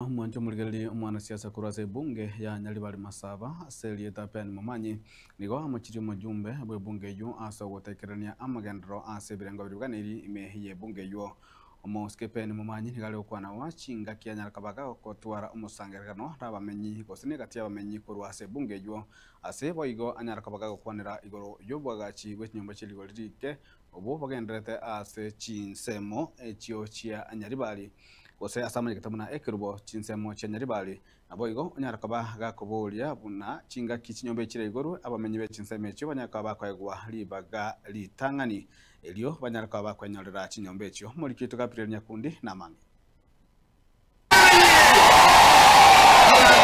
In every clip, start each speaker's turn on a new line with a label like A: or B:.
A: Omwancho omorigereria omwanasiasa korwa ase ebunge ya Nyaribari Masaba ase erieta Ben Momanyi nigo amochirie omojumbe bw'ebunge eyio ase ogotekerania amagenderero ase ebirengo biria biganeiri ime y'ebunge eyio. Omosike Ben Momanyi nigo are gokwana oa chingaki anyare koba gagotwara omosangererekano nabamenyi gose negati y'abamenyi korwa ase ebunge eyio ase boigo anyare koba gagokwanera igoro y'obwagachi bwe chinyomba chie rigori rike obwo bogendererete ase chinsemo echio chia Nyaribari gose ase amanyegete buna ekerubo chinsemo chia Nyaribari. Naboigo onyare koba gakoboria buna chingaki chinyomba echire igoro abamenyi be chinsemo echio banyare koba bakoegwa ribaga ritang'ani erio banyare koba bakwenyorera chinyomba echio. Omoriki oito Gabriel Nyakundi namange.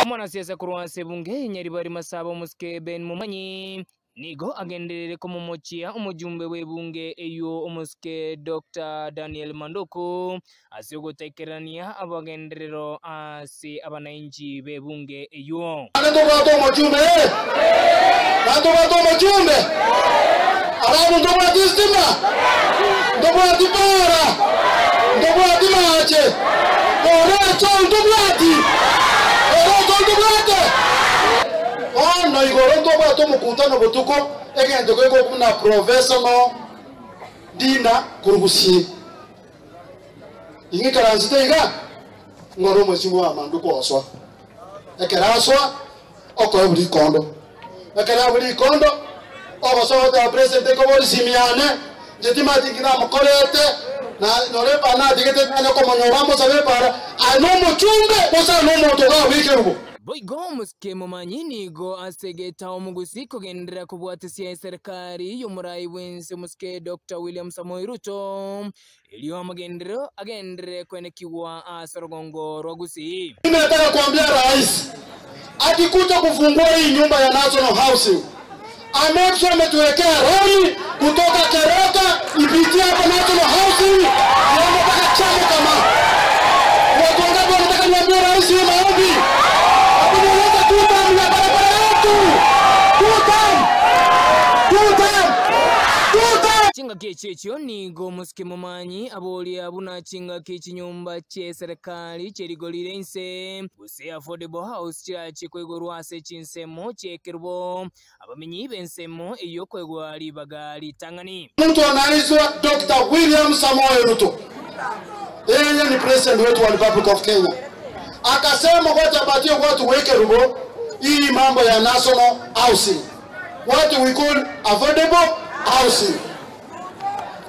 B: Omwanasiasa korwa ase ebunge ya Nyaribari Masaba Omosike Ben Momanyi Nigo agenderere komomochia omojumbe bw'ebunge eyio omosike Doctor Daniel Manduku ase ogotaikererania abagenderero ase abanainchi b'ebunge eyio.
C: Naende ntobwate omochumbe, ee, naende ntobwate omochumbe. Alafu ntobwati estima, ntobwati para, ntobwati mache, oroche ntobwati, oroche ntobwate. Bono igoro ntobwate omokutano botuko, egento gekobua buna professional dinner korwa gusii. Ing'ikaransete iga, ngore omwesimi wa amanduko osoa. Ekero asoa, okoebwa rikondo. Ekero aebwa rikondo, ogosoa goteba president ekobori simi yane, inche timanyeti inki namokorete, na nore epara natigete ntanya komonyora amosabe epara, aye nomochumbe gose aye nomonto iga bw'ekerubo.
B: Boigo omosike momanyi nigo asegete omogusi kogenderera kobwatesia eserekari y'omorai bw'ense omosike Doctor William Samoei Ruto, erio amagenderero agenderere kwenekigwa ase orogongo rwa Gusii.
C: Mimi nataka kuambia rais akikuja kufungua hii nyumba ya National Housing amake sure ametuwekea rami kutoka Keroka ipitie hapa National Housing iende mpaka Chamukama. Watu wangapi wanataka niambie rais hii maombi? Akunyeleza two term ya barabara yetu. Two term. Two term. Two term.
B: Chingaki echio echio nigo omosike momanyi aboria buna chingaki chinyomba chi'eserekari chierigorire inse, gose affordable house chirache koigorwa ase chinsemo chi'ekerubo, abamenyi b'ensemo eyio koegwa ribaga ritang'ani.
C: Mtu anaitwa Dr. William Samoei Ruto, yeye ni president wetu wa Republic of Kenya, akasema wacha apatie watu weke rubo hii mambo ya national housing, what we call affordable housing.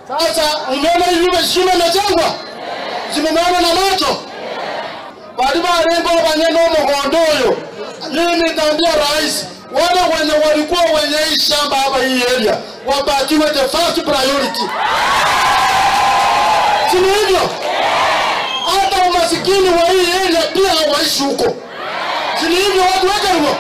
C: Sasa umeona hii nyumba shimo imejengwa, zimeona na macho bali barengo banyene omugondo oyo. Mimi nitaambia rais, wale wenye walikuwa wenye hii shamba hapa hii area wapatiwe the first priority, si ni hivyo? Hata umasikini wa hii area pia waishi huko, si ni hivyo? Watu weke hivyo.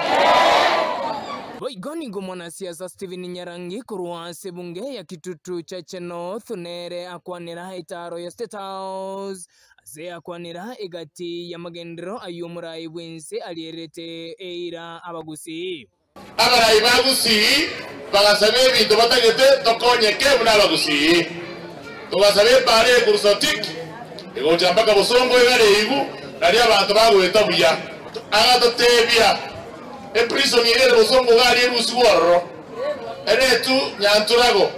B: Boigo nigo mwanasiasa Stephen Nyarangi korwa ase ebunge ya Kitutu Chache North nere akwanera etaro ya State House ase akwanera egati y'amagenderero ayio omorai bw'ense arierete eira abagusii.
D: Abarai bagusii bagasaba ebinto batagete tokonyeke buna abagusii togasaba epara ekurusotik egocha mpaka bosongo egare igu nari abanto bagoeta buya agatotebia eprison ere bosongo gari erusigo ororo eretu nyanturago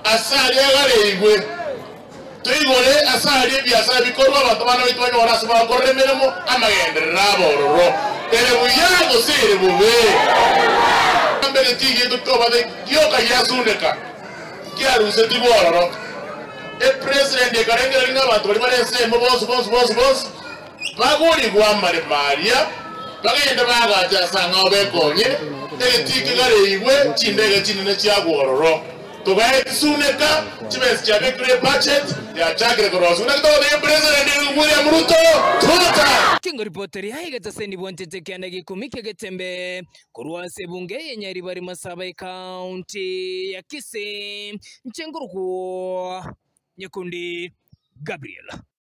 D: ase aria egare igwe toigore ase aria ebiasara bikorwa abanto bana baitu banyora ase bakorera emeremo amagenderero abororo ere buya gose ere bobe mbere tiginto kobate gioka giasuneka kiaruseti bwororo epresident ekarengereri ng'a abanto bari bare ensemo bonsi bonsi bonsi bonsi bagorigwa amaremo aria bagende bagacha ase ang'ao bekonye egetiki gare igwe chindege chinene chiagwororo togaetisuneka chibesa chiabekire budget yachakire korosi una kitogotebia president William Ruto tuta
B: Kingo ripoti aigetaseni bwantete kianda gikumi kiagetembe korwa ase ebunge ya Nyaribari Masaba ekaunti ya Kisii nchengurukwo Nyakundi Gabriel.